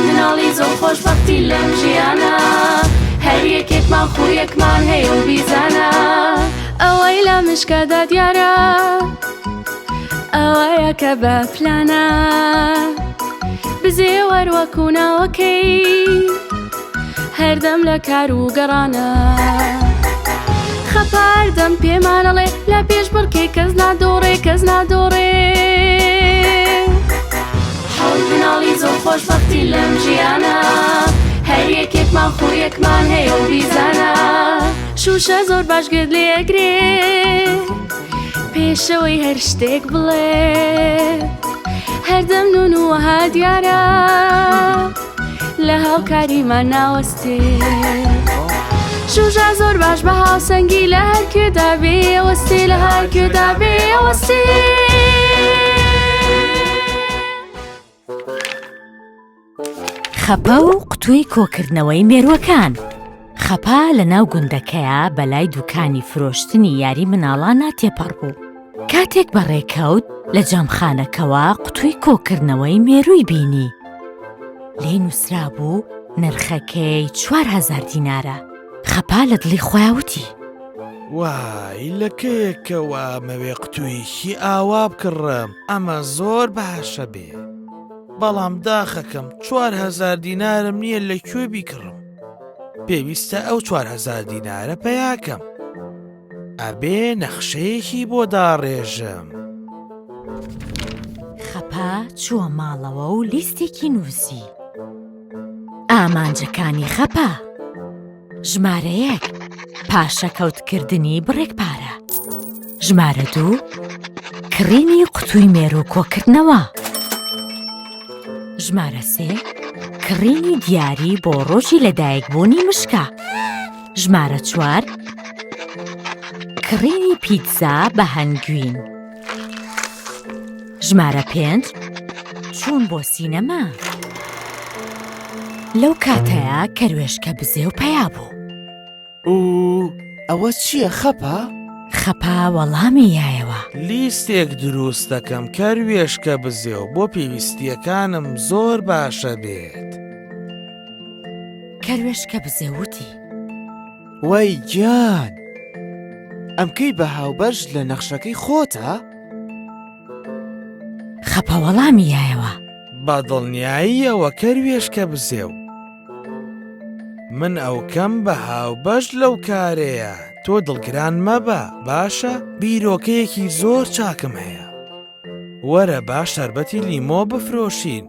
مناڵی زۆر خۆشبەختی لەم ژیانە هەر یەکێکمان خوویەکمان هەیە و بیزانە ئەوەی لە مشکەدا دیارە ئەوەیە کە بە پلانە بزێوەر وەکو ناوەکەی هەردەم لە کار و گەڕانە خەپاردەم پێمانەڵێ لە پێش بڕکێ کەس نادۆڕێ کەس نادۆڕێ حەوت مناڵی زۆر خۆشبەختی لەم ژیانە هەر یەکێکمان خوویەکمان هەیە و بیزانە شوشە زۆر باش گوێت لێ ئەگرێ پێشەوەی هەر شتێک بڵێ هەردەم نون و وەها دیارە لە هاوکاریمان ناوەستێ شوژا زۆر باش بە هاوسەنگی لە هەر کوێدا بێ ئەوەستێ لە هەر کوێدا بێ ئەوەستێ. خەپە و قوتووی کۆکردنەوەی مێرووەکان. خەپە لە ناو گوندەکەیا بە لای دووکانی فرۆشتنی یاری مناڵانا تێپەڕ بوو. کاتێک بەڕێکەوت لە جامخانەکەوە قوتووی کۆکردنەوەی مێرووی بینی. لێی نووسرابوو نرخەکەی 4000 دینارە. خەپا لە دڵی خۆیا وتی. وای لە کەیەکەوە ئەمەوێ قوتوویەکی ئاوا بکڕم ئەمە زۆر باشە بێ. بەڵام داخەکەم 4000 دینارم نییە لە کوێ بیکڕم. پێویستە ئەو 4000 دینارە پەیاکەم. ئەبێ نەخشەیەکی بۆ داڕێژم. خەپا چووە ماڵەوە و لیستێکی نووسی. ئامانجەکانی خەپا. ژمارە یەک، پاشەکەوتکردنی بڕێک پارە. ژمارە دوو، کڕینی قوتووی مێروو کۆکردنەوە. ژمارە سێ، کڕینی دیاری بۆ ڕۆژی لەدایکبوونی مشکە. ژمارە چوار، کڕینی پیتزا بە هەنگوین. ژمارە پێنج، چوون بۆ سینەما. لەو کاتەیا کەروێشکە بزێو پەیا بوو. ئو، ئەوە چییە خەپە؟ خەپە وەڵامی یایەوە. لیستێک دروست دەکەم کەروێشکە بزێو بۆ پێویستییەکانم زۆر باشە بێت. کەروێشکە بزێو وتی. وەی گیان! ئەمکەی بە هاوبەش لە نەخشەکەی خۆتە؟ خەپە وەڵامی یایەوە. بە دڵنیاییەوە کەروێشکە بزێو. من ئەوکەم بە هاوبەش لەو کارەیە تۆ دڵگران مەبە باشە بیرۆکەیەکی زۆر چاکم هەیە. وەرە با شەربەتی لیمۆ بفرۆشین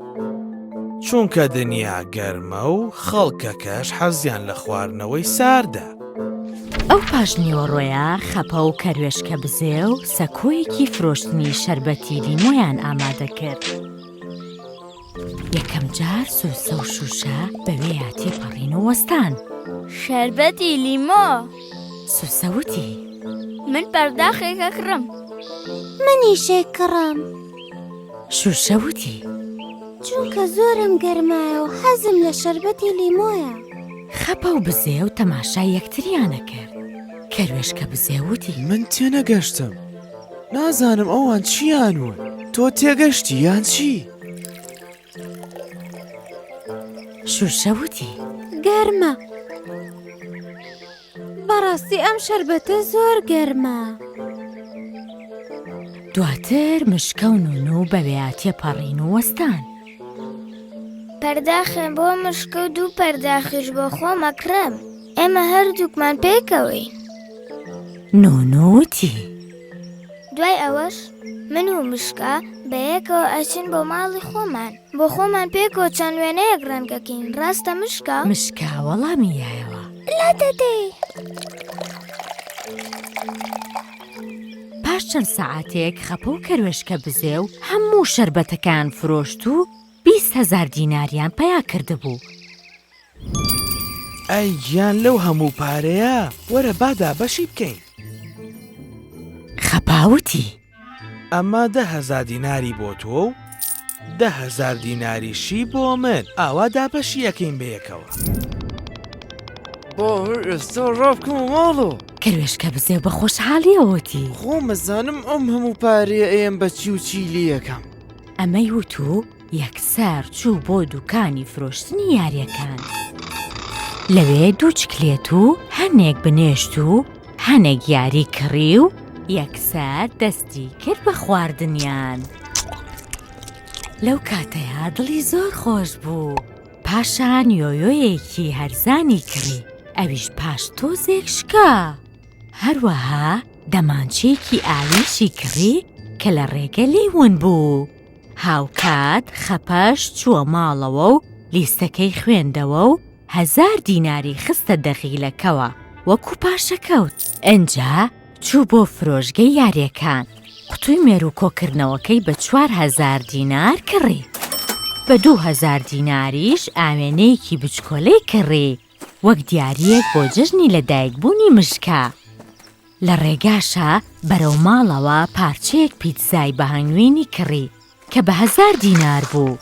چونکە دنیا گەرمە و خەڵکەکەش حەزیان لە خواردنەوەی ساردە. ئەو پاشنیوەڕۆیە خەپە و کەروێشکە بزێو سەکۆیەکی فرۆشتنی شەربەتی لیمۆیان ئامادە کرد. یەکەم جار سوسە و شوشە بەوێیا تێپەڕین و وەستان. شەربەتی لیمۆ. سوسە وتی. من پەرداخێک ئەکڕم. منیش ئەیکڕم. شوشە وتی. چونکە زۆرم گەرمایە و حەزم لە شەربەتی لیمۆیە. خەپە و بزێو تەماشای یەکتریان ئەکرد. کەروێشکە بزێو وتی. من تێنەگەشتم. نازانم ئەوان چیان وت. تۆ تێگەشتی یان چی؟ شوشە وتی. گەرمە. بەڕاستی ئەم شەربەتە زۆر گەرمە. دواتر مشکە و نونو بەوێیا تێپەڕین و وەستان. پەرداخێ بۆ مشکە و دوو پەرداخیش بۆ خۆم ئەکڕم. ئێمە هەردووکمان پێکەوەین. نونو وتی. دوای ئەوەش من و مشکە بەیەکەوە ئەچین بۆ ماڵی خۆمان. بۆ خۆمان پێکەوە چەند وێنەیەک ڕەنگەکەین، ڕاستە مشکە؟ مشکە وەڵامی یایەوە. لاتەدەی. پاش چەند سەعاتێک خەپە و کەروێشکە بزێو هەموو شەربەتەکەیان فرۆشت و 20 هەزار دیناریان پەیا کردبوو. ئەی گیان لەو هەموو پارەیە وەرە با دابەشی بکەین. خەپا وتی. ئەمە 10,000 دیناری بۆ تۆ و 10,000 دیناریشی بۆ من ئاوا دابەشی ئەکەین بەیەکەوە. با هەر ئێستا ڕابکەمە ماڵەوە. کەروێشکە بزێو بە خۆشحاڵیەوە وتی. خۆم ئەزانم ئەم هەموو پارەیە ئەیەم بە چی و چی لێ ئەکەم. ئەمەی وت و. یەکسەر چوو بۆ دوکانی فرۆشتنی یاریەکان. لەوێ دوو چکلێت و هەنێک بنێشت و هەنێک یاری کڕی و یەکسەر دەستی کرد بە خواردنیان. لەو کاتەیا دڵی زۆر خۆش بوو. پاشان یۆیۆیەکی هەرزانی کڕی، ئەویش پاش تۆزێک شکا. هەروەها دەمانچەیەکی ئاویشی کڕی کە لە ڕێگە لێی ون بوو. هاوکات خەپەش چووە ماڵەوە و لیستەکەی خوێندەوە و هەزار دیناری خستە دەغیلەکەوە وەکو پاشەکەوت. ئنجا چوو بۆ فرۆشگەی یاریەکان، قوتوی مێروو کۆکردنەوەکەی بە 4000 دینار کڕی. بە 2000 دیناریش ئاوێنەیەکی بچکۆلەی کڕی وەک دیارییەک بۆ جەژنی لەدایکبوونی مشکە. لە ڕێگاشا بەرەو ماڵەوە پارچەیەک پیتزای بە هەنگوینی کڕی کە بە هەزار دینار بوو.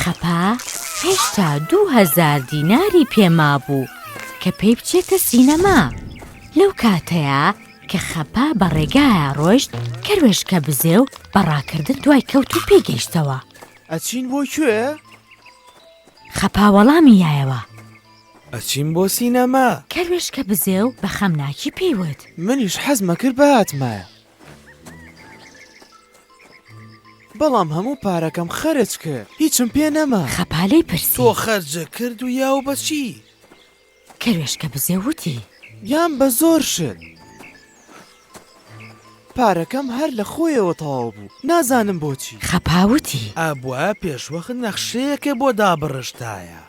خەپا هێشتا 2000 دیناری پێ مابوو کە پێی بچێتە سینەما. لەو کاتەیا کە خەپا بە ڕێگایا ڕۆیشت کەروێشکە بزێو بە ڕاکردن دوای کەوت و پێی گەیشتەوە. ئەچین بۆ کوێ؟ خەپا وەڵامی یایەوە. ئەچین بۆ سینەما. کەروێشکە بزێو بە خەمناکی پێی وت. منیش حەزمەکرد بهاتمایە. بەڵام هەموو پارەکەم خەرج کرد هیچم پێ نەما. خەپا لێی پرسی. تۆ خەرجت کرد و یاو بە چی؟ کەروێشکە بزێو وتی. یان بە زۆر شت. پارەکەم هەر لە خۆیەوە تەواو بوو نازانم بۆچی. خەپا وتی. ئەبوایە پێشوەخت نەخشەیەکت بۆ دابڕشتایە.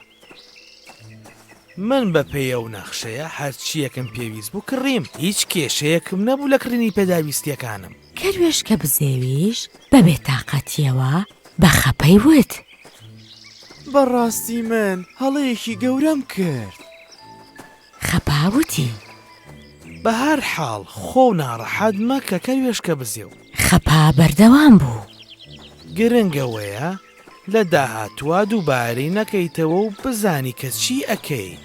من بە پێی ئەو نەخشەیە هەرچییەکم پێویست بوو کڕیم، هیچ کێشەیەکم نەبوو لە کڕینی پێداویستییەکانم. کەروێشکە بزێویش بە بێتاقەتییەوە بە خەپەی وت. بە ڕاستی من هەڵەیەکی گەورەم کرد. خەپا وتی. بە هەر حاڵ خۆو ناڕەحەت مەکە کەروێشکە بزێو. خەپا بەردەوام بوو. گرنگ ئەوەیە لە داهاتووا دووبارەی نەکەیتەوە و بزانی کە چی ئەکەی.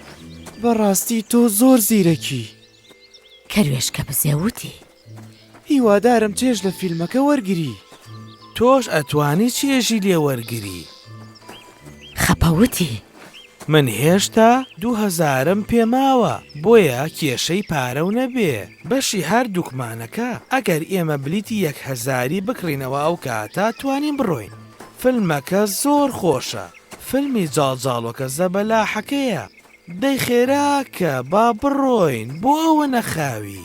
بەڕاستی تۆ زۆر زیرەکی. کەروێشکە بزێو وتی. هیوادارم چێژ لە فیلمەکە وەرگری. تۆش ئەتوانی چێژی لێ وەرگری. خەپە وتی. من هێشتا دوو هەزارم پێ ماوە بۆیە کێشەی پارەو نەبێ بەشی هەردووکمانەکە ئەگەر ئێمە بلیتی یەک هەزاری بکڕینەوە ئەوکاتە توانین بڕۆین فلمەکە زۆر خۆشە فلمی جاڵجاڵۆکە زەبەلاحەکەیە دەی خێراکە با بڕۆین بۆ ئەوە نەخاوی.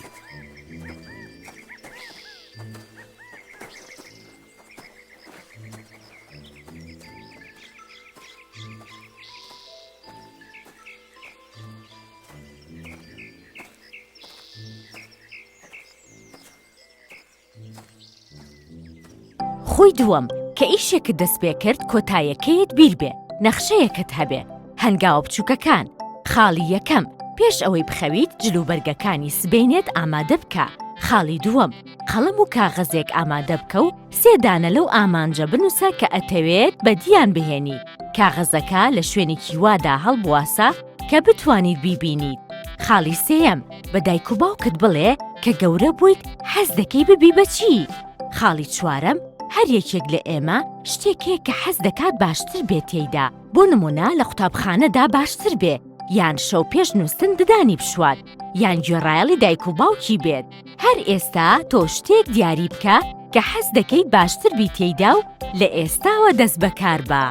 خوی دووەم، کە ئیشێکت دەست پێ کرد کۆتایەکەیت بیر بێ، نەخشەیەکت هەبێ. هەنگاوە بچووکەکان، خاڵی یەکەم، پێش ئەوەی بخەویت جلوبەرگەکانی سبەینێت ئامادە بکە. خاڵی دووەم، قەڵەم و کاغەزێک ئامادە بکە و سێ دانە لەو ئامانجە بنووسە کە ئەتەوێت بەدییان بهێنی، کاغەزەکە لە شوێنێکی وادا هەڵبواسە کە بتوانیت بیبینیت. خاڵی سێیەم، بە دایک و باوکت بڵێ کە گەورە بوویت حەز دەکەی ببی بە چی؟ خاڵی چوارەم، هەر یەکێک لە ئێمە شتێک هەیە کە حەز دەکات باشتر بێت تێیدا، بۆ نموونە لە قوتابخانەدا باشتر بێ، یان شەو پێش نووستن ددانی بشوات، یان گوێڕایەڵی دایک و باوکی بێت. هەر ئێستا تۆ شتێک دیاری بکە کە حەز دەکەیت باشتر بی تێیدا و لە ئێستاوە دەست بەکار بە.